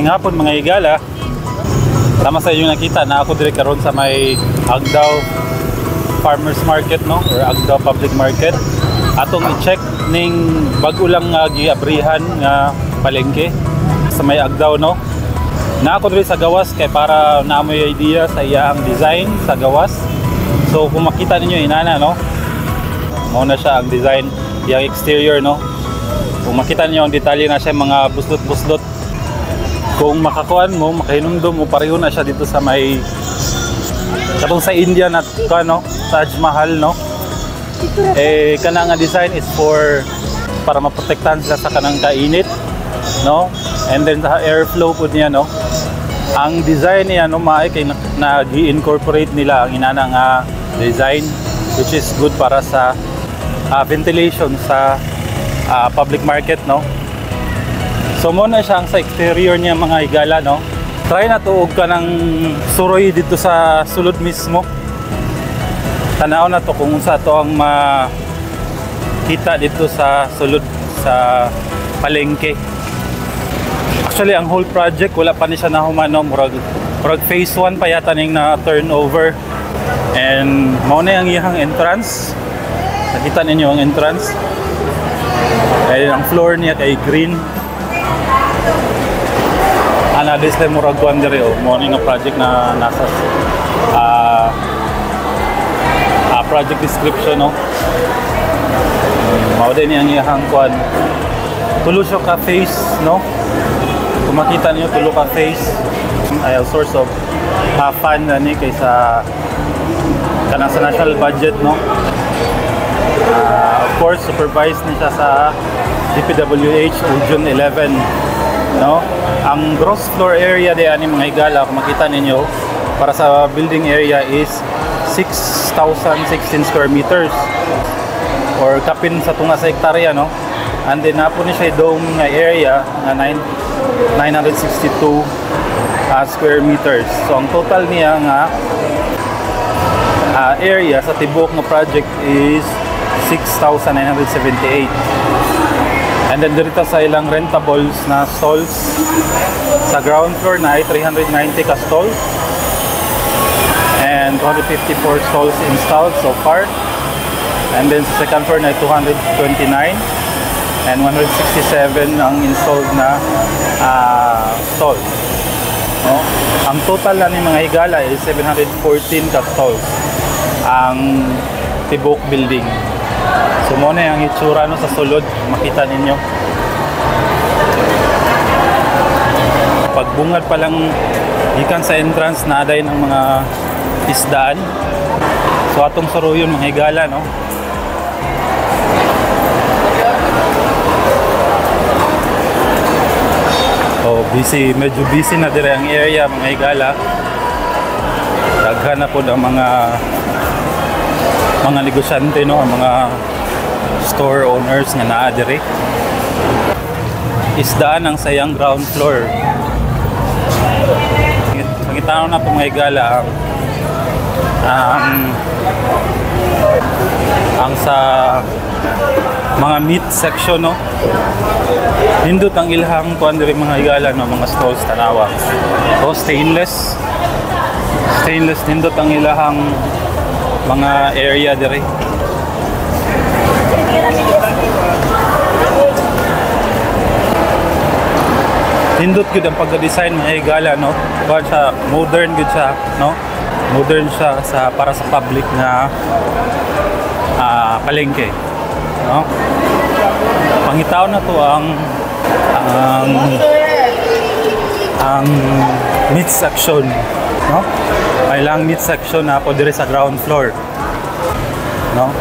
Maayong hapon mga higala. Tama sa inyong nakita na ako diri karon sa may Agdao Farmers Market, no, or Agdao Public Market. Atong i-check ning bag-o lang nga giabrihan nga palengke sa may Agdao, no. Na ako diri sa gawas kay para naamoy idea sa iyang design sa gawas. So kung makita ninyo inana, no, mao na siya ang design iyang exterior, no. Kung makita niyo ang detalye na siya mga buslot-buslot. Kung makakuan mo, makahinumdum mo, pareho na siya dito sa may katong sa India na ano, Taj Mahal, no. Eh kana nga design is for para maprotektahan sila sa kanang kainit, no? And then sa airflow pud niya, no. Ang design niya, no, maay kay nag-incorporate nila ang inana nga design, which is good para sa ventilation sa public market, no. So mo na siya ang sa exterior niya mga higala, no. Try na tuog ka ng suroy dito sa sulod mismo. Tanaw na to kung unsa to ang makita dito sa sulod sa palengke. Actually, ang whole project wala pa ni siya nahuman, no. Murag phase 1 pa yata ning na turnover. And mao na ang iyang entrance. Nakita ninyo ang entrance. Kaya ang floor niya kay green. Ana this time murag kuan diri, oh, mo ni nga project na nasa project description, no. Mao din ang iyang kuan. Tulo siya ka face, no. Kung makita niyo tulo ka face ay source of fund ani kaysa kanang sa national budget, no. Of course, supervised ni siya sa DPWH o June 11, no. Ang gross floor area di ani mga higala, kung makita ninyo, para sa building area is 6,016 square meters or kapin sa tunga sa hektarya, no. And then napo ni siya dome nga area nga 962 square meters. So ang total niya nga area sa tibuok nga project is 6,978. And then dito sa ilang rentables na stalls sa ground floor na ay 390 ka stalls and 254 stalls installed so far. And then sa second floor na ay 229 and 167 ang installed na stalls, no? Ang total na ni mga higala is 714 ka stalls ang tibuok building. So mo na ang itsura, no, sa sulod, makita ninyo. Pagbungad pa lang gikan sa entrance na aday ng mga isdaan. So atong saruyon mga higala, no. Oh, busy, medyo busy na dire ang area mga higala. Daghan na pod ang mga negosyante, no, ang mga store owners nga naa dire. Isdaan ang sayang ground floor. Pangitaon na po mga higala ang sa mga meat section, no. Nindot ang ilhang kuan diri mga higala, no, mga stalls tanawa. So stainless nindot ang ilahang mga area diri. Nindot gyud ang pagka-design mga higala, no. Kuan siya, modern gyud siya, no. Modern siya sa para sa public na palengke, no. Pangitaw na to ang meat section, no. May lang meat section na po diri sa ground floor, no.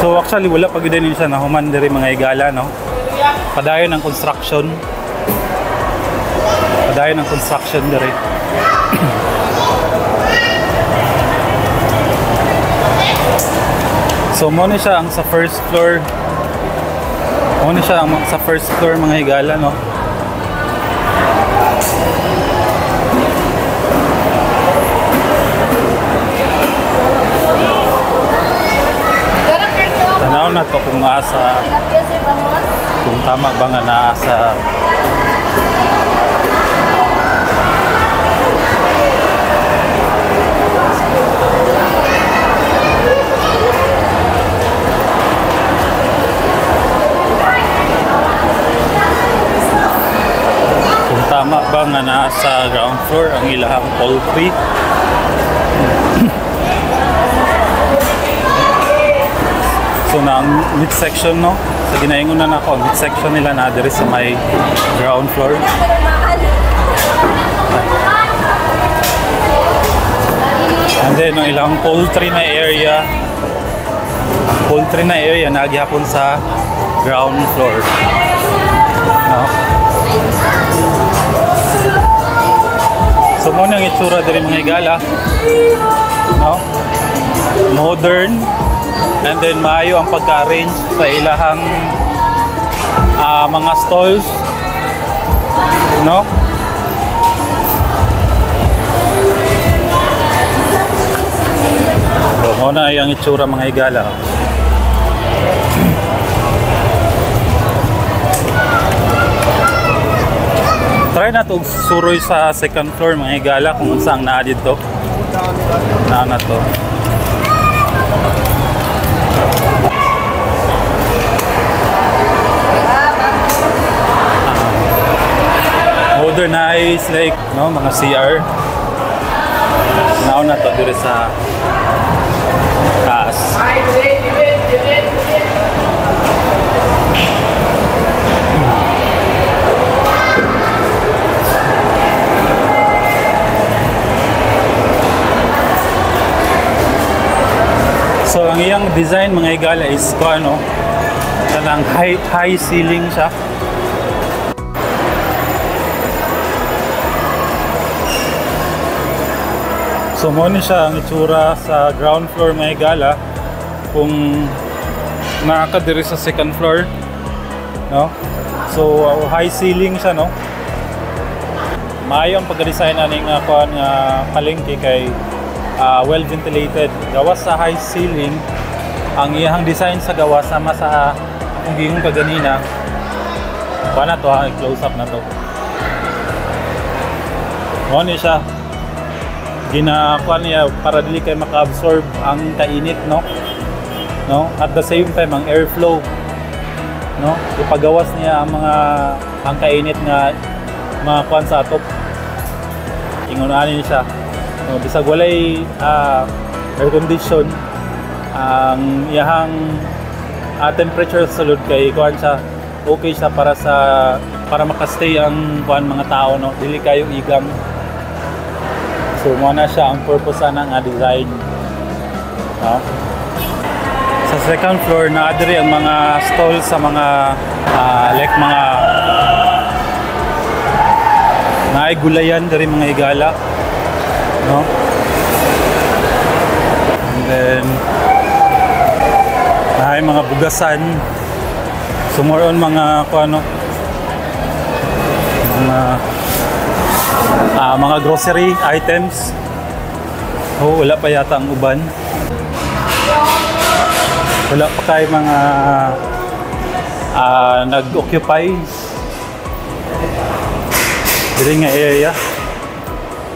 So actually wala pa gyud siya na human diri mga higala, no. Padayon ang construction. Padayon ang construction diri. So mo ni siya ang sa first floor. Mo ni siya ang sa first floor mga higala, no. Tanaw na to kung asa, kung Tama ba nga naa sa kung tama ba nga naa sa ground floor ang ilahang poultry. So na ang meat section, no? Sa ginaingon na nako, ang meat section nila na diri sa may ground floor. And then ang ilang poultry na area, naa gihapon sa ground floor. No? So mo nang itsura diri mga higala, no? Modern. And then maayo ang pagka-arrange sa ilahang mga stalls, no? So mo na ang itsura mga higala. Try na to suroy sa second floor mga higala kung unsa ang naa didto. Naa na to. Modernized, like, no, mga CR. Nauna to diri sa taas. So ang iyang design mga higala is ko ano, kanang high ceiling siya. So mo ni siya ang itsura sa ground floor mga higala kung naa ka diri sa second floor, no? So high ceiling siya, no? Maayo ang pagka-design ani nga kuan nga palengke kay well ventilated. Gawas sa high ceiling, ang iyang design sa gawas sama sa akong giingon kaganina. Kuan na to, ha, close up na to. Mo ni siya ginakuan niya para dili kay maka-absorb ang kainit, no? No? At the same time ang airflow, no? Ipagawas niya ang mga ang kainit nga mga kuan sa atop. Ingon ani siya. No, bisag walay air condition, ang iyahang temperature sa sulod kay kuan siya, okay siya para makastay ang kuan mga tao, no? Dili kayo igang. So mo na siya ang purpose ana nga design, no? Sa second floor na diri ang mga stall sa mga like mga naay gulayan diri mga higala, no? And then naay mga bugasan. So more on mga kuano, mga mga grocery items. Oh, wala pa yata ang uban. Wala pa kay mga nag-occupy diri nga area.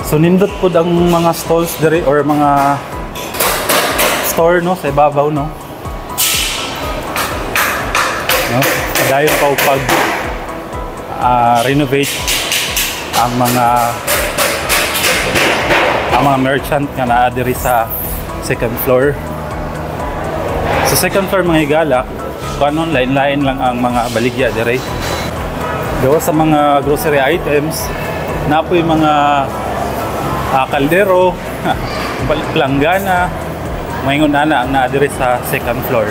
So nindot pud ang mga stalls diri or mga store, no, sa ibabaw, no. No, padayon pa pag renovate ang mga merchant nga naa diri sa second floor. Sa second floor mga higala, kanon lain-lain lang ang mga baligya diri. Gawa sa mga grocery items, naa po'y mga kaldero, planggana, maingon ana ang naa diri sa second floor.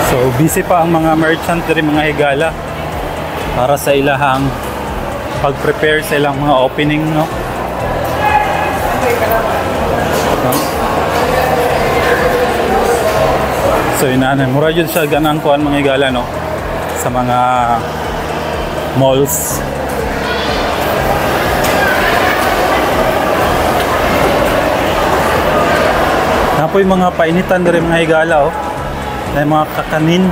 So busy pa ang mga merchant diri mga higala para sa ilahang pag-prepare sa ilang mga opening, no? No? So inana, mura jud siya ganang kuan mga higala, no? Sa mga malls. Napoy mga painitan diri mga higala, oh. May mga kakanin.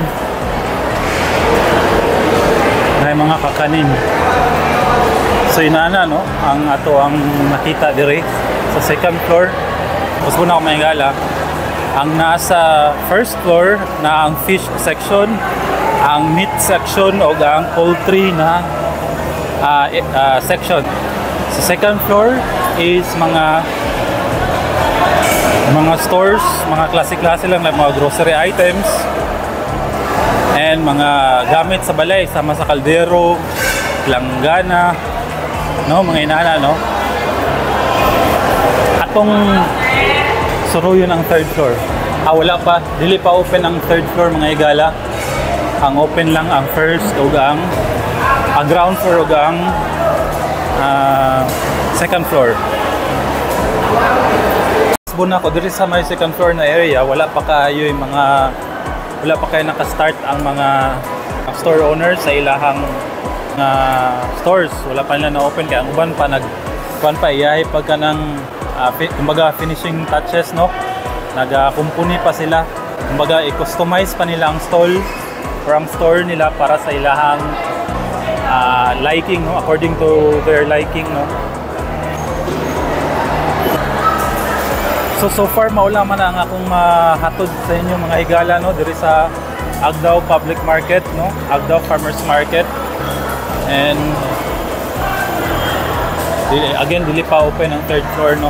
May mga kakanin. So inana, no, ang ato ang nakita dire sa second floor. Tapos muna ako, mga higala. Ang nasa first floor na ang fish section, ang meat section o ang poultry na section. Sa second floor is mga stores, mga klase-klase lang, like mga grocery items and mga gamit sa balay, sama sa kaldero, langgana, no, mga inana, no. Atong suruyon ang third floor. Ah, wala pa, dili pa open ang third floor, mga higala. Ang open lang ang first ug ang ground floor ug ang second floor. Buna ko diri sa may second floor na area, wala pa kayo yung mga wala pa kayo naka-start ang mga store owners sa ilahang mga stores. Wala pa nila na-open kay ang uban pa nag kuan pa, iyahe pagka ng kumbaga finishing touches, no, nagakumpuni pa sila, kumbaga i-customize pa nila ang stall or ang store nila para sa ilahang liking, no, according to their liking, no. So, so far maula man ang akong mahatod sa inyo, mga higala, no, diri sa Agdao Public Market, no, Agdao Farmers Market. And dili, again, dili pa open ang third floor, no.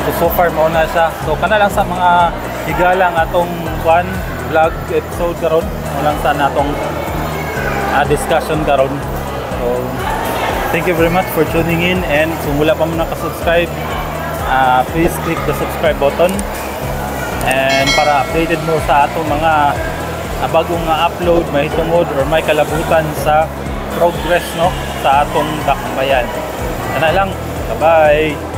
So so far mao na siya. So kana lang sa mga higala ang atong one vlog episode karon. Mo lang sa natong discussion karon. So thank you very much for tuning in, and kung wala pa mo naka-subscribe, please click the subscribe button and para updated mo sa atong mga bagong nga upload may tungod or may kalabutan sa progress, no, sa atong dakbayan. Ana lang. Bye bye.